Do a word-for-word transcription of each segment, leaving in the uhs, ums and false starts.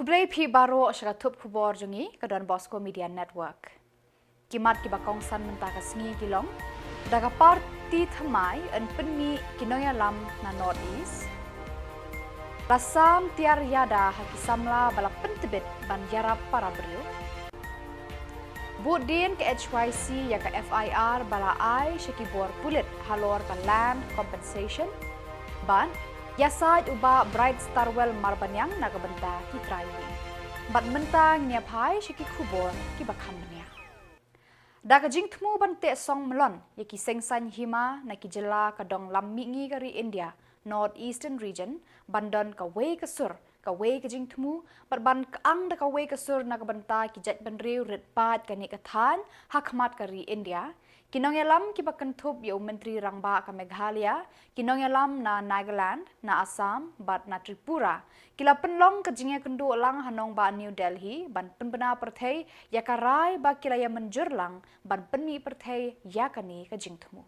Khublei phi baroh sha ka thup khubor jong ngi ka Don Bosco Media Network. Ki mat kiba kongsan mynta ka sngi ki long: da ka party thymmai yn pynmih ki nongïalam na North East. La sam tiar ïada ha ki samla ba la pyntbit ban ïarap para briew. Buddien ka H Y C ïa ka F I R ba la ai sha ki bor pulit halor ka land compensation. Bad ïasaid u Bah Bright Starwell Marbaniang na ka bynta ki trai ïing. Bad mynta ngin ïa phai sha ki khubor kiba kham bniah. Da ka jingthmu ban teh song mlon ïa ki seng saiñ hima na ki jylla ka dong lam mihngi ka ri India, North Eastern Region, ban don kawei ka sur, kawei ka jingthmu, bad ban kyang da kawei ka sur na ka bynta ki jaitbynriew rit paid kane ka thaiñ ha khmat ka ri India. Ki nongïalam kiba kynthup ïa u Myntri Rangbah ka Meghalaya, ki nongïalam na Nagaland, na Assam bad na Tripura, ki la pynlong ka jingïakynduh lang ha nongbah New Delhi ban pynbna pyrthei ïa ka rai ba ki la ïa mynjur lang ban pynmih pyrthei ïa kane ka jingthmu.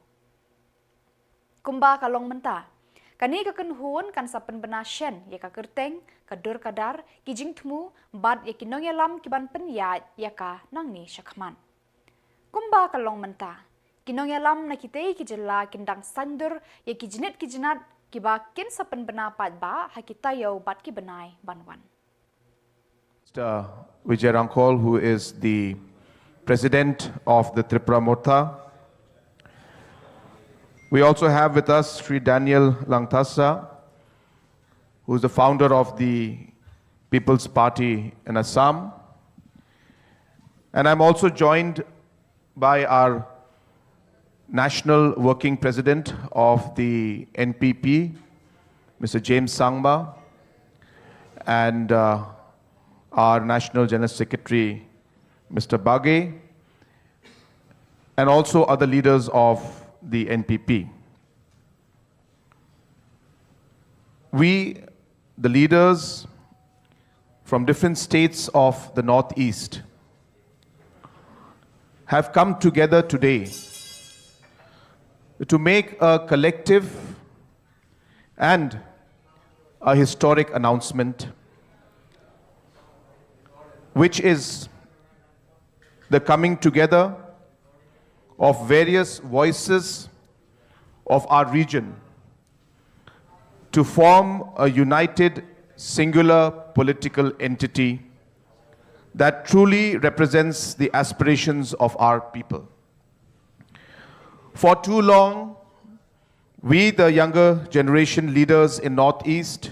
Kumba ka long mynta, kane ka kynhun kan sa pynbna shen ïa ka kyrteng, ka dur ka dar, ki jingthmu bad ïa ki nongïalam kiban pynïaid ïa ka nangne shakhmat. Kumba ka long mynta, ki nongïalam na kitei ki jylla kin dang saiñdur ïa ki jnit ki jnat kiba kin sa pynbna paidbah ha ki taïew bad ki bnai ban wan. Mister Vijay Rangkhol, who is the president of the Tripura Morcha. We also have with us Shri Daniel Langthasa, who is the founder of the People's Party in Assam. And I'm also joined by our National Working President of the N P P, Mister James Sangma, and, uh, our National General Secretary, Mister Bage, and also other leaders of the N P P. We, the leaders from different states of the Northeast, have come together today to make a collective and a historic announcement, which is the coming together of various voices of our region to form a united, singular political entity that truly represents the aspirations of our people. For too long, we, the younger generation leaders in Northeast,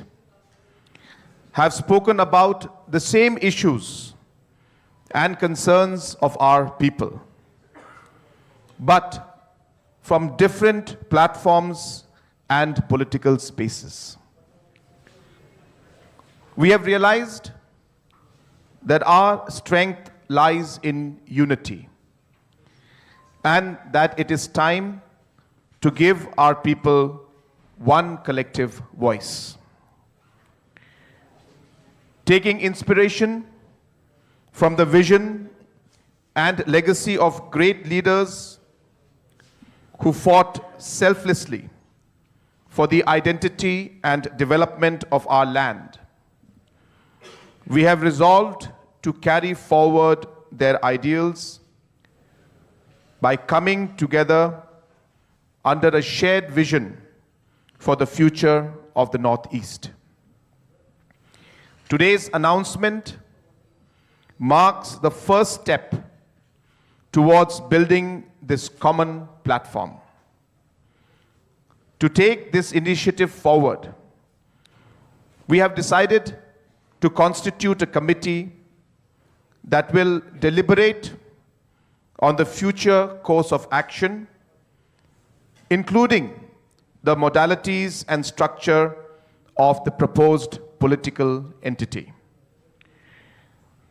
have spoken about the same issues and concerns of our people, but from different platforms and political spaces. We have realized that our strength lies in unity and that it is time to give our people one collective voice. Taking inspiration from the vision and legacy of great leaders who fought selflessly for the identity and development of our land, we have resolved to carry forward their ideals by coming together under a shared vision for the future of the Northeast. Today's announcement marks the first step towards building this common platform. To take this initiative forward, we have decided to constitute a committee that will deliberate on the future course of action, including the modalities and structure of the proposed political entity.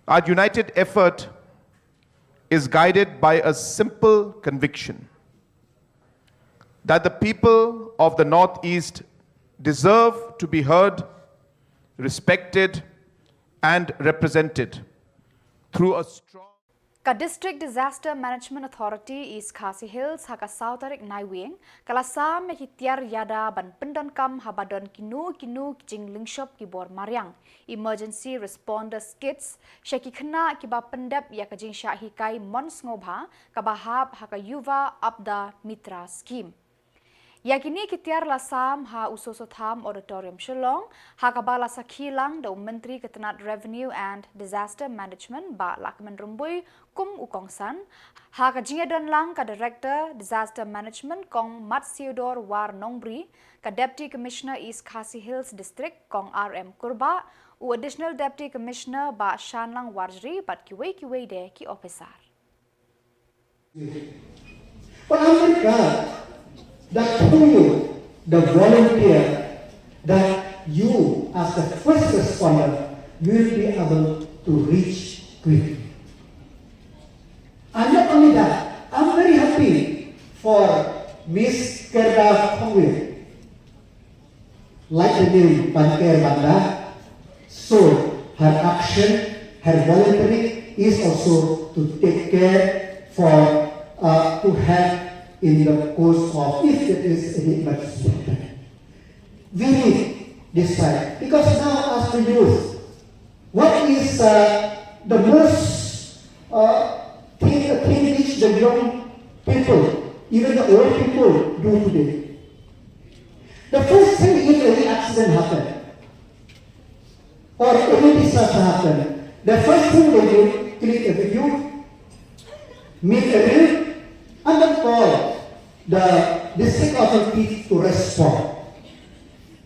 Our united effort is guided by a simple conviction that the people of the Northeast deserve to be heard, respected, and represented through a strong Ka District Disaster Management Authority East Khasi Hills ha ka saw tarik Naiwieng ka la sam ïa ki tiar ïada ban pyndonkam haba don kino kino ki jinglingshop ki bor mariang, Emergency Responders Kits, sha ki khynnah kiba pyndep ïa ka jingshah hikai mon sngewbha kaba hap ha ka Yuva Apda Mitra Scheme. Ïa kine ki tiar la sam ha u Soso Tham Auditorium Shillong, ha kaba la sakhi lang da u Myntri ka tnat Revenue and Disaster Management Bah Lahkmen Rymbui kum u kongsan, ha ka jingïadon lang ka Director Disaster Management Kong Matsiodor War Nongbri, ka Deputy Commissioner East Khasi Hills District Kong R M Kurbah, u Additional Deputy Commissioner Bah Shanlang Warjri bad kiwei kiwei de ki ophisar. But I'm very glad that through you, the volunteer, that you, as the first responder, you will be able to reach quickly. And not only that, I'm very happy for Miss Kerda Khongwir. Like the name, Panker Banda, so her action, her voluntary is also to take care for, uh, to help in the course of if there is any emergency happen. We need this time because now as the youth, what is, uh, the most, uh, thing, thing which the young people, even the old people do today? The first thing, if any accident happen or any disaster happen, the first thing they do, click a video, make a reel, and then call the district authority to respond.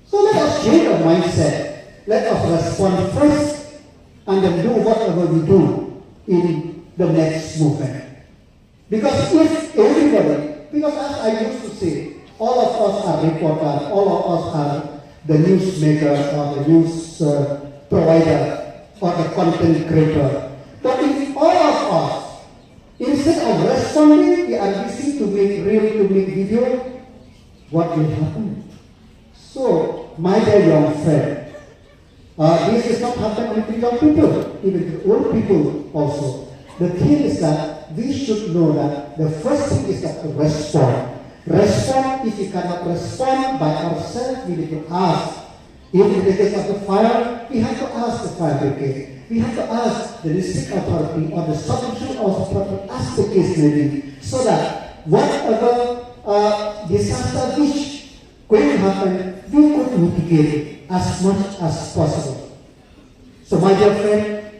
So let us change our mindset. Let us respond first and then do whatever we do in the next movement. Because if everybody, because as I used to say, all of us are reporters, all of us are the newsmakers or the news, uh, provider or the content creator. But if all of us, instead of responding, we are busy to make reel, to make video, what will happen? So, my dear young friend, uh, this is not happening to young people, even to old people also. The thing is that we should know that the first thing is that to respond. Respond, if we cannot respond by ourselves, we need to ask. If in the case of the fire, we have to ask the fire brigade. We have to ask the district authority or the sub-divisional authority, as the case may be, so that whatever, uh, disaster which going to happen, we could mitigate as much as possible. So, my dear friend,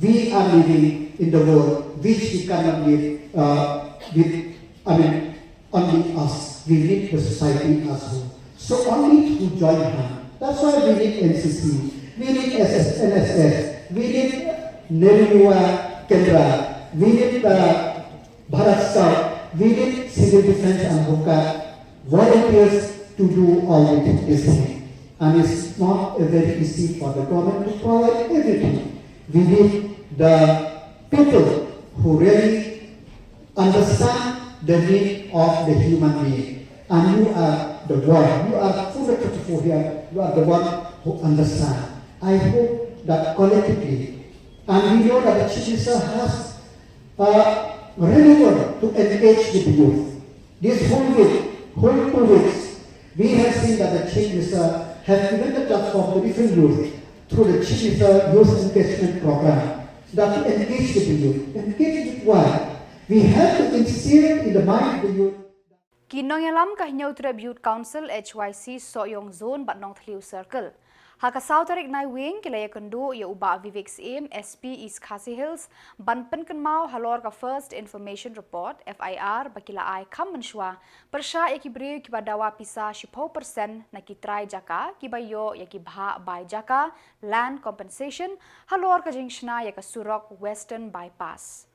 we are living in the world which we cannot live, uh, with, I mean, only us. We need the society as well. So only through joint hand. That's why we need N C C, we need S S, N S S, we need Nehru Yuva Kendra, we need, uh, Bharat Scout, we need Civil Defense and Homeguard volunteers to do all the things. And it's not a very easy for the government to provide everything. We need the people who really understand the need of the human being. And you are the one, you are two hundred fifty-four here, you are the one who understand. I hope that collectively, and we know that the Chief Minister has, uh, really wanted to engage with the youth. This whole week, whole two weeks, we have seen that the Chief Minister has given the platform to different youth through the Chief Minister Youth Engagement Program. That to engage with the youth. Engage with why? We have to instill in the mind of the youth. Ki nongïalam ka Hynñiewtrep Youth Council H Y C Sohiong Zone bad Nongthliew Circle. Ha ka saw tarik Naiwieng ki la ïakynduh ïa u Bah Vivek Syiem, S P East Khasi Hills, ban pynkynmaw halor ka First Information Report, F I R, ba ki la ai kham mynshuwa pyrshah ïa ki briew kiba dawa pisa shiphew percent na ki trai jaka kiba ïoh ïa ki bhah bai jaka, land compensation, halor ka jingshna ïa ka surok Western Bypass.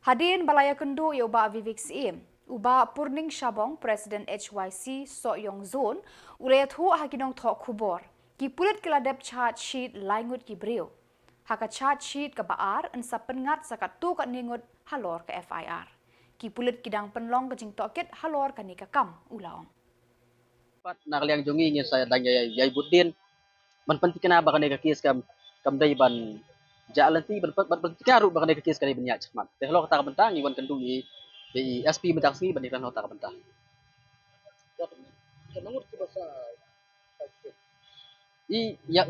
Hadien ba la ïakynduh ïa u Bah Vivek Syiem, u Bah Purning Shabong, President H Y C Sohiong Zone, u la ïathuh ha ki nongthoh khubor. Ki pulit ki la dep charge sheet lai ngut ki briew. Ha ka charge sheet kaba ar yn sa pynngat sa katto katne ngut halor ka F I R. Ki pulit ki dang pynlong ka jingtohkit halor kane ka kam, u la ong. Pat na ka liang jong ngi ngin sa dang ïai, ïai bud dien ban pynthikna ba kane ka case kam, kam dei ban, jah lynti ban, ban, ban, ban tynrai ruh ba kane ka kes ka dei ban ïaid shakhmat. Te halor kata ka bynta ngi wan kynduh ïa i S P mynta ka sngi ban ïakren halor kata ka bynta. I, ïa,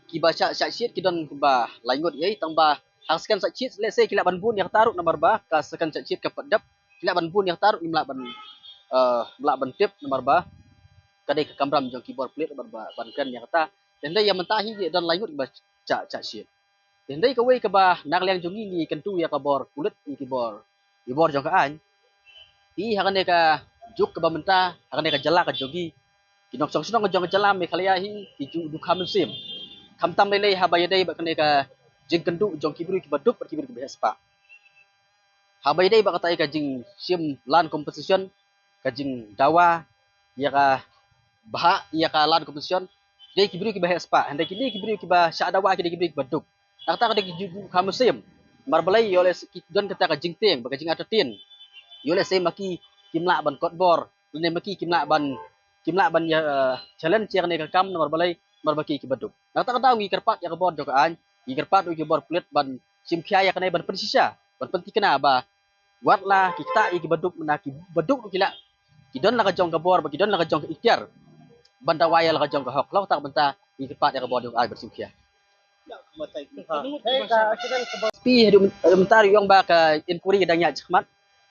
kiba shah, shah shiet ki don kumba lai ngut ïa, tang ba ha ka second shah shiet lehse ki lah ban bun ïa kata ruh namar ba ka second shah shiet ka pat dep, ki lah ban bun ïa kata ruh, ngim lah ban, eh, lah ban tip namar ba ka dei ka kamram jong ki bor pulit ban, ban, ban kren ïa kata. Te hynrei ïa mynta hi ki don lai ngut kiba shah, shah shiet. Te hynrei kawei kaba na ka liang jong ngi ngi kyntu ïa ka bor pulit, ïa ki bor, ïa bor jong ka aiñ. Te ha kane ka juk kaba mynta, ha kane ka jylla ka jong ngi, ki nongshong shnong jong ka jylla Meghalaya hi ki ju dukha mynsiem. Khamtam lei lei haba ïadei bad kane ka jingkynduh jong ki briew kiba duk bad ki briew kiba heh spah. Haba ïadei bad kata ka jingshim land compensation, ka jingdawa ïa ka bhah ïa ka land compensation, ki dei ki briew kiba heh spah, hynrei ki dei ki briew kiba shah dawa, ki dei ki briew kiba duk. Na kata ka dei ki ju dukha mynsiem. Namar balei, ïoh lehse ki don kata ka jingtieng bad ka jingartatien. Ïoh lehse ma ki kim lah ban kot bor, lane ma ki kim lah ban, kim lah ban ïa, eh, challenge ïa kane ka kam namar balei, namar ba ki kiba duk. Na kata ka daw ngi kyrpad ïa ka bor jong ka aiñ, ngi kyrpad ruh ïa ki bor pulit ban shim khia ïa kane, ban pynshisha, ban pynthikna ba wat la ki ktah ïa kiba duk, mynta kiba duk ruh ki lah, ki don la ka jong ka bor bad ki don la ka jong ka iktiar ban dawa ïa la ka jong ka hok. Halor kata ka bynta ngi kyrpad ïa ka bor jong ka aiñ ban shim khia. Pi haduh myn-, mynta ruh ong ba ka inquiry ka dang ïaid shakhmat.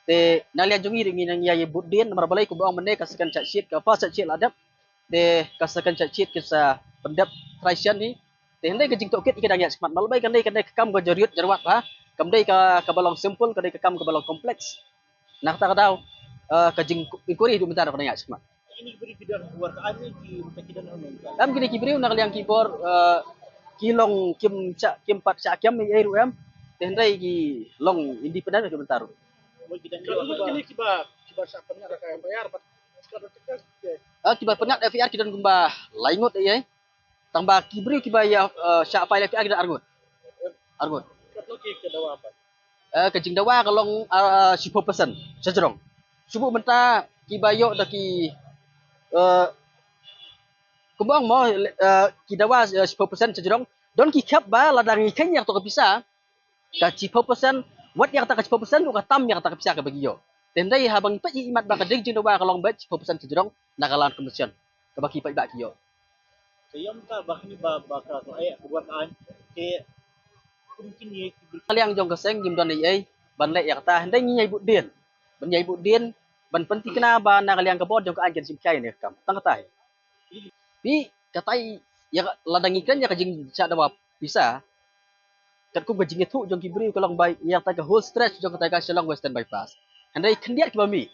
Te na liang jong ngi ruh ngi nang ïa bud dien namar balei kumba ong mynne ka second shah shiet, ka first shah shiet la dep. Te ka second shah shiet ki sa pyndep trai shen hi. Te hynrei ka jingtohkit ka dang ïaid shakhmat, namar balei ka dei, ka dei ka kam ka jariat jarwat ha. Kam dei ka, kaba long simple, ka dei ka kam kaba long complex. Na kata ka daw, eh, ka jing inquiry haduh mynta ka dang ïaid shakhmat. Em, kine ki briew na ka liang ki bor, eh, ki long kim shah, kim pat shah kem ei ruh em. Te hynrei ki long independent haduh mynta ruh. Ah, kiba pynïaid F I R ki don kumba lai ngut ei ei. Tang ba ki briew kiba ïa, eh, shah file F I R ki don ar ngut. Ar ngut. Eh, ka jingdawa ka long, eh, shiphew percent shajrong. Shu buh mynta kiba ïoh da ki, eh, kumba ong mo, eh, ki dawa, eh, shiphew percent shajrong. Don ki khep ba lada ngi kheiñ ïa kato ka pisa, ka shiphew percent, wat ïa kata ka shiphew percent ruh ka tam ïa kata ka pisa kaba ki ïoh. Te hynrei haba ngi peit ïa i mat ba ka dei ka jingdawa ka long beit shiphew percent shajrong na ka land commission kaba ki paidbah ki ïoh. Te ïa mynta ba kine ba, ba ka, ka, eh, ka bor ka aiñ, te kum kine ki briew, na liang jong ka seng ngim don ei ei ban leh ïa kata, hynrei ngi ïa bud dien ban ïa bud dien ban pynthikna ba na ka liang ka bor jong ka aiñ kin shim khia ïa kane ka kam. Tang kata hi. Pi, kata hi, ïa ka, lada ngi kren ïa ka jingshah dawa pisa, katkum ka jingïathuh jong ki briew ka long ba ïa kata ka whole stretch jong kata ka Shillong Western Bypass. Hynrei khyndiat kiba mih,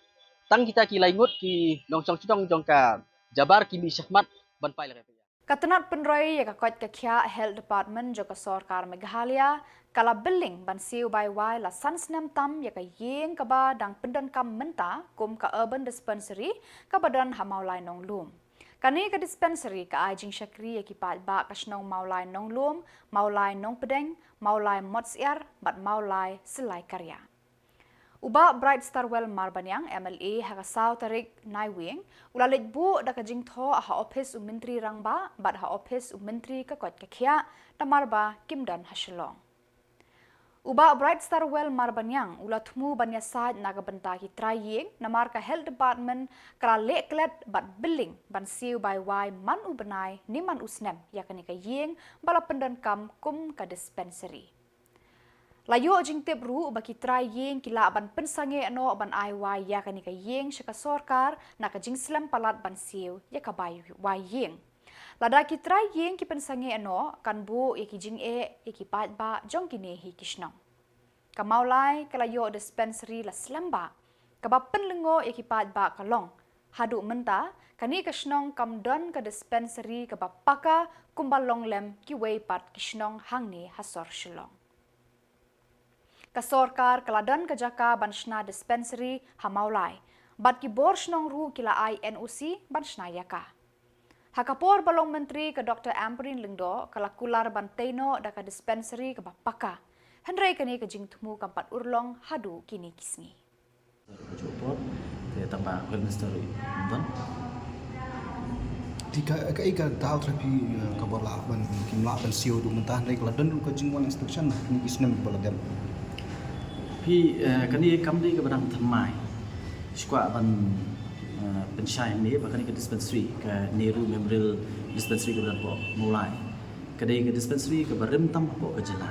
tang kita ki lai ngut ki nongshong shnong jong ka Jabar ki mih shakhmat ban file F I R. Ka tnat pynroi ïa ka koit ka khiah Health Department jong ka sorkar Meghalaya ka la bylling ban siew bai wai la san snem tam ïa ka ïing kaba dang pyndonkam mynta kum ka Urban Dispensary kaba don ha Mawlai Nonglum. Kane ka dispensary ka ai jingshakri ïa ki paidbah ka shnong Mawlai Nonglum, Mawlai Nongpdeng, Mawlai Motsyiar bad Mawlai Syllai Kariah. U Bah Bright Starwell Marbaniang, M L A, ha ka saw tarik Naiwieng u la leit buh da ka jingthoh ha ophis u Myntri Rangbah bad ha ophis u Myntri ka koit ka khiah namar ba kim don ha Shillong. U Bah Bright Starwell Marbaniang u la thmu ban ïasaid na ka bynta ki trai ïing namar ka Health Department ka la leh klet bad bylling ban siew bai wai man u bnai ne man u snem ïa kane ka ïing ba la pyndonkam kum ka dispensary. La ïoh jingtip ruh ba ki trai ïing ki lah ban pynsangeh noh ban ai wai ïa kane ka ïing sha ka sorkar na ka jingslem palat ban siew ïa ka bai wai ïing. Lada ki trai ïing ki pynsangeh noh kan buh ïa ki jingeh ïa ki paidbah jong kine hi ki shnong. Ka Mawlai ka la ïoh dispensary la slem bah, kaba pynlyngngoh ïa ki paidbah ka long, haduh mynta kane ka shnong kam don ka dispensary kaba paka kumba long lem kiwei pat ki shnong hangne ha sor Shillong. Ka sorkar ka la don ka jaka ban shna dispensary ha Mawlai bad ki bor shnong ruh ki la ai N O C ban shna ïa ka. Ha ka por ba long Myntri ka Doctor Ampareen Lyngdoh ka la kular ban tei noh da ka dispensary kaba paka. Hynrei kane ka jingthmu kam pat urlong haduh kine ki sngi. Ka juh por, te tang ba Health Minister ruh ym don. Te ka, kaei ka daw trai phi, eh, kaba lah ban, kim lah ban siew haduh mynta, hynrei ka la don ruh ka jingwan inspection ha kine ki snem ba la dep. Phi, eh, kane kam dei kaba dang thymmai. Shu kwah ban, eh, pynshai hangne ba kane ka dispensary, ka Nehru Memorial Dispensary kaba dang hapoh Mawlai, ka dei ka dispensary kaba rim tam hapoh ka jylla.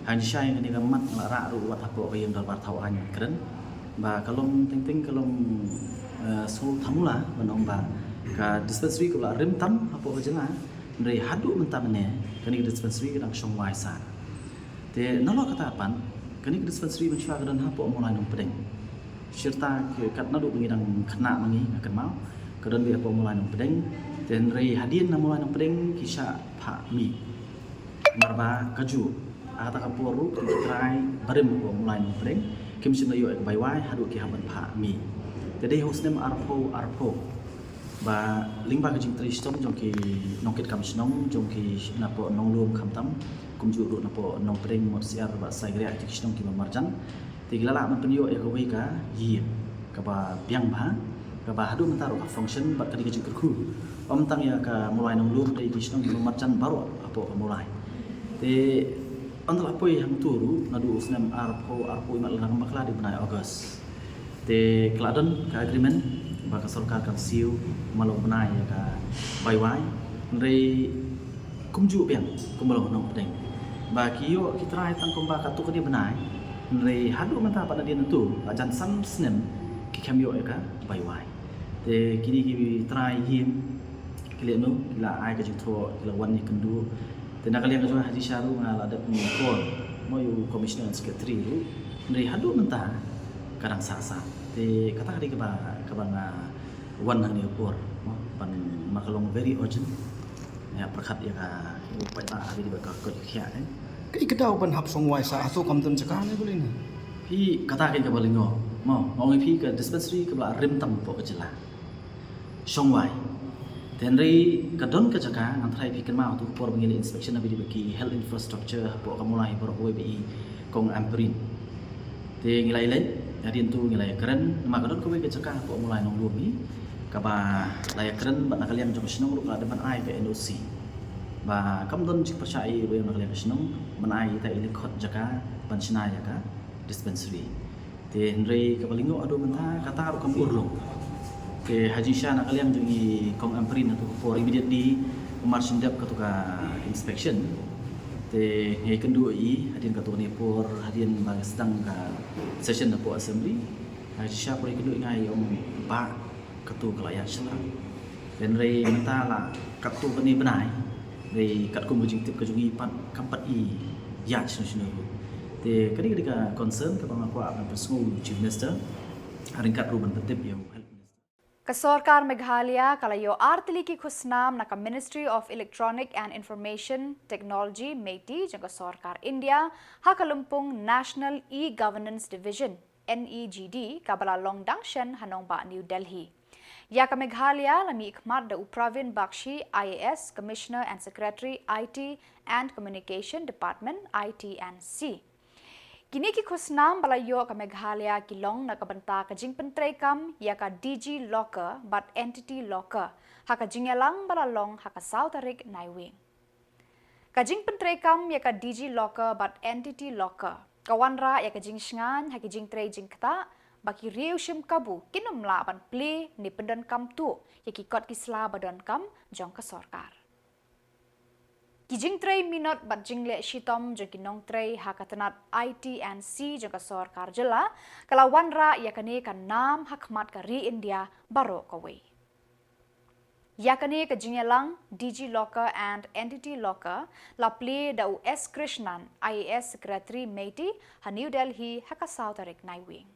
Hynrei shai kane ka mat nga la rah ruh wat hapoh ka ïing dorbar thaw aiñ kren ba ka long teng teng ka long, eh, sngewthuh mula ban ong ba ka dispensary kaba la rim tam hapoh ka jylla, hynrei haduh mynta mynne kane ka dispensary ka dang shong wai sah. Te nalor kata pat, kane ka dispensary mynshuwa ka don hapoh Mawlai Nongpdeng. Shirta ki kat naduh ngi dang khynnah ma ngi nga kynmaw, ka don beit hapoh Mawlai Nongpdeng. Te hynrei hadien na Mawlai Nongpdeng ki shah phah mih. Namar ba kajuh, ha kata ka por ruh ki trai barim hapoh Mawlai Nongpdeng kim shym la ïoh ïa ka bai wai haduh ki hap ban phah mih. Te dei ha u snem arphew arphew ba lyngba ka jingtrei shitom jong ki nongkitkam shnong, jong ki napoh Nonglum khamtam, kumjuh ruh napoh Nongpdeng, Motsyiar bad Saikriah, ki shnong kiba marjan, te ki la lah ban pynïoh ïa kawei ka ïing kaba biang bha, kaba haduh mynta ruh ka function bad ka dei ka jingkyrkhu ym tang ïa ka Mawlai Nonglum, hynrei ki shnong kiba marjan baroh hapoh ka Mawlai. Te ynda la poi hangto ruh naduh u snem arphew arphew, imat lada ngam bakla dei bnai August. Te ka la don ka agreement ba ka sorkar kan siew, ma la u bnai ïa ka bai wai, hynrei kumjuh biang kumba long ha Nongpdeng ba ki ïoh ki trai tang kumba katto katne bnai, hynrei haduh mynta pat nadien nangto la jan san snem ki khlem ïoh ïa ka bai wai. Te kine ki trai ïing ki leh noh, ki la ai ka jingthoh, ki la wan ïakynduh. Te na ka liang ka jong nga ha jingshisha ruh nga la dep ïakor mo ïa u Commissioner and Secretary ruh, hynrei haduh mynta ka dang sah sah. Te kata ka dei kaba, kaba nga wan hangne ha por mo, ban ma ka long very urgent. Ïa pyrkhat ïa ka, ïa u paidbah ha kaba ka koit ka khiah, eh. Kaei ka daw ban hap shong wai sah, hato kam don jaka ne balei ne? Phi, kata ka dei kaba lyngngoh mo, nga ong ïa phi ka dispensary kaba la rim tam hapoh ka jylla. Shong wai. Te hynrei ka don ka jaka, ngan tharai phi kynmaw ha kato ka por ba ngi la inspection ha kaba ïadei bad ki health infrastructure hapoh ka Mawlai baroh kawei ba i Kong Ampareen. Te ngi la ïaleit, hadien to ngi la ïakren, namar ka don kawei ka jaka hapoh Mawlai Nonglum hi kaba la ïakren bad na ka liang jong ka shnong ruh ka la dep ban ai ka N O C ba kam don jingpyrshah ei ei ruh na ka liang ka shnong ban ai ïa ita i lyngkot jaka ban shna ïa ka dispensary. Te hynrei kaba lyngngoh haduh mynta kata ruh kam urlong. Te ha jingshisha na ka liang jong i Kong Ampareen ha kato ka por immediately u mar shym dep kato ka inspection, te nga ïakynduh ïa i hadien kato kane ka por, hadien ba sdang ka session hapoh assembly. Ha jingshisha por ïakynduh ïa nga i ong ba kato ka la ïaid sha la. Hynrei mynta la katto katne bnai, hynrei katkum ka jingtip ka jong ngi pat kam pat i ïaid shano shano ruh. Te ka dei, ka dei ka concern kaba nga kwah ban pynsngew u Chief Minister ha ryngkat ruh ban pyntip ïa u Health Minister. Ka sorkar Meghalaya ka la ïoh artylli ki khusnam na ka Ministry of Electronic and Information Technology, MeitY, jong ka sorkar India ha ka lympung National E-Governance Division, N E G D, kaba la long dang shen ha nongbah New Delhi. Ïa ka Meghalaya la mihkhmat da u Pravin Bakshi, I A S, Commissioner and Secretary, I T and Communication Department, I T and C. Kine ki khusnam ba la ïoh ka Meghalaya ki long na ka bynta ka jingpyntreikam ïa ka DigiLocker bad Entity Locker ha ka jingïalang ba la long ha ka saw tarik Naiwieng. Ka jingpyntreikam ïa ka DigiLocker bad Entity Locker ka wanrah ïa ka jingshngaiñ ha ki jingtrei jingktah ba ki riew shim kabu kin ym lah ban plie ne pyndonkam tuh ïa ki kot ki sla ba donkam jong ka sorkar. Ki jingtrei minot bad jingleh shitom jong ki nongtrei ha ka tnat I T and C jong ka sorkar jylla ka la wanrah ïa kane ka nam ha khmat ka ri India baroh kawei. Ïa kane ka jingïalang DigiLocker and Entity Locker la plie da u S Krishnan, I A S, Secretary, MeitY, ha New Delhi ha ka saw tarik Naiwieng.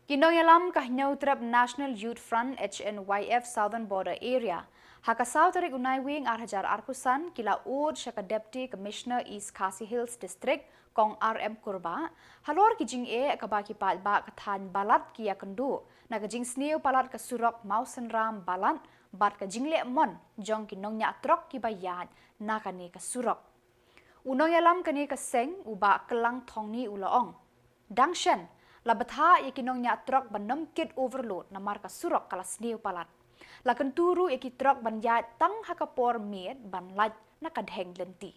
Ki nongïalam ka Hynñiewtrep National Youth Front, H N Y F, Southern Border Area ha ka saw tarik u Naiwieng ar hajar arphew san ki la ud sha ka Deputy Commissioner East Khasi Hills District, Kong R M Kurbah, halor ki jingeh kaba ki paidbah ka thaiñ Balat ki ïakynduh na ka jingsniew palat ka surok Mawsynram Balat bad ka jingleh mon jong ki nongñiah trok kiba ïaid na kane ka surok. U nongïalam kane ka seng, u Bah Kyllang Thongni, u la ong, dang shen la bthah ïa ki nongñiah trok ban ym kit overload namar ka surok ka la sniew palat. La kyntu ruh ïa ki trok ban ïaid tang ha ka por miet ban lait na ka dheng lynti.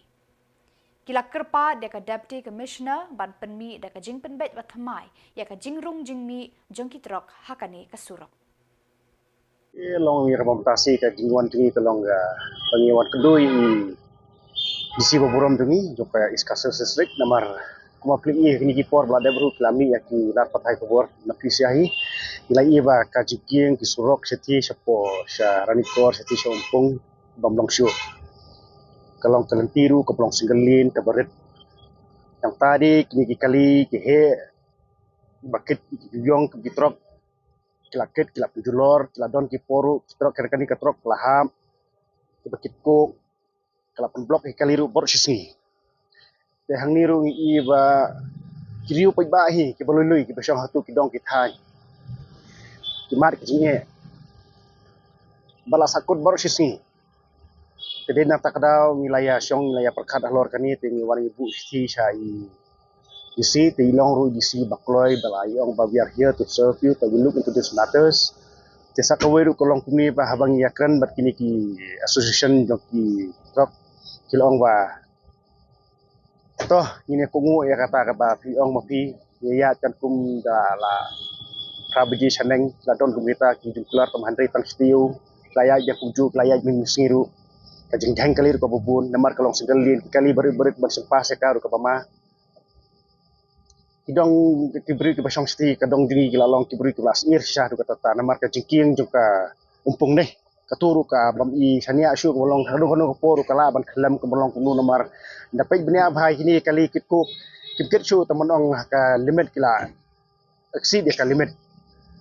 Ki la kyrpad ïa ka Deputy Commissioner ban pynmih da ka jingpynbeit ba thymmai ïa ka jingrung jingmih jong ki trok ha kane ka surok. Long ïa ka bynta shi ka jingwan jong ngi ka long ka ban ïa wan kynduh ïa i DC ba burom jong ngi jong ka East Khasi Hills District namar kumba phi ïohi kine ki por ba la dep ruh ki la mih ïa ki lad pathai khubor na phi sha hi. Ngi la ïohi ba ka jingkieng ki surok shatei shapoh sha Ranikor shatei sha Umpung bym long shuh. Ka long ka lynti ruh kaba long single lane kaba rit. Nangta de kine ki kali ki heh ba kit ki ïong ki trok ki la kit ki la pynjulor ki la don ki por ruh ki trok ki la kani ka trok ki la hap kiba kit kok ki la pynblock ki kali ruh baroh shi sngi. Te hangne ruh ngi ïohi ba ki riew paidbah hi kiba lui lui kiba shong hato ki dong ki thaiñ ki mad ki jingeh ba la sahkut baroh shi sngi. Te dei na kata ka daw ngi la ïa shong ngi la ïa pyrkhat halor kane te ngi wan ngi buh shithi sha i DC te i long ruh i DC ba kloi ba la i ong ba we are here to serve you, te we look into these matters. Te sa kawei ruh ka long kumne ba haba ngi ïakren bad kine ki association jong ki trok ki la ong ba to ngin ïa kohnguh ïa kata kaba phi ong ma phi ïa ïaid kan kum da la phra baje shaneng la don kum kita ki jingkular tam hynrei tang stiu la ïaid ïa kumjuh la ïaid mynmiet sngi ruh ka jingdheng kali ruh kaba bun namar ka long single lane ki kali barit barit ban sympa sha ka ruh kaba ma ki dong ki briew kiba shong shatei ka dong jong ngi ki la long ki briew kiba la sngewsih sha ruh kata ta namar ka jingkieng jong ka Umpung ne. Kato ruh ka bym i shaniah shuh kaba long kano kano ka por ruh ka lah ban khlem kaba long kumno namar da peit bniah bha ïa kine kali kit kok kim kit shuh tang ban ong ha ka limit ki la exceed ïa ka limit.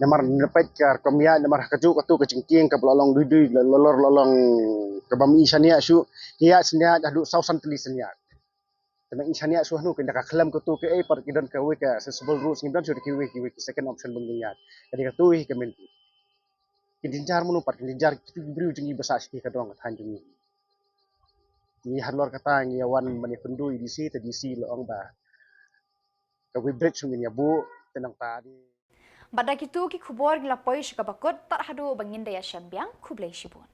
Namar da peit ka rukom ïaid namar ha kajuh kato ka jingkieng kaba la long dui dui la lor la long ka bym i shaniah shuh ki ïaid shaniah haduh saw san tylli shaniah. Te nang i shaniah shuh hanu kynda ka khlem kato kaei pat ki don kawei ka sensible rules ngim don shuh da kiwei kiwei ki second option ban ïaid. Ka dei kato hi ka myn Ki jynjar mano pat ki jynjar kitu ki briew jong ngi ba sah shatei ka dong ka thaiñ jong ngi. Ngi halor kata ngi ïa wan ban ïa kynduh ïa i DC te DC la ong ba ka weighbridge ngin ïa buh te nangta de. Bad da kitu ki khubor ngi la poi sha kaba kut tad haduh ba ngin da ïa shem biang khublei shibun.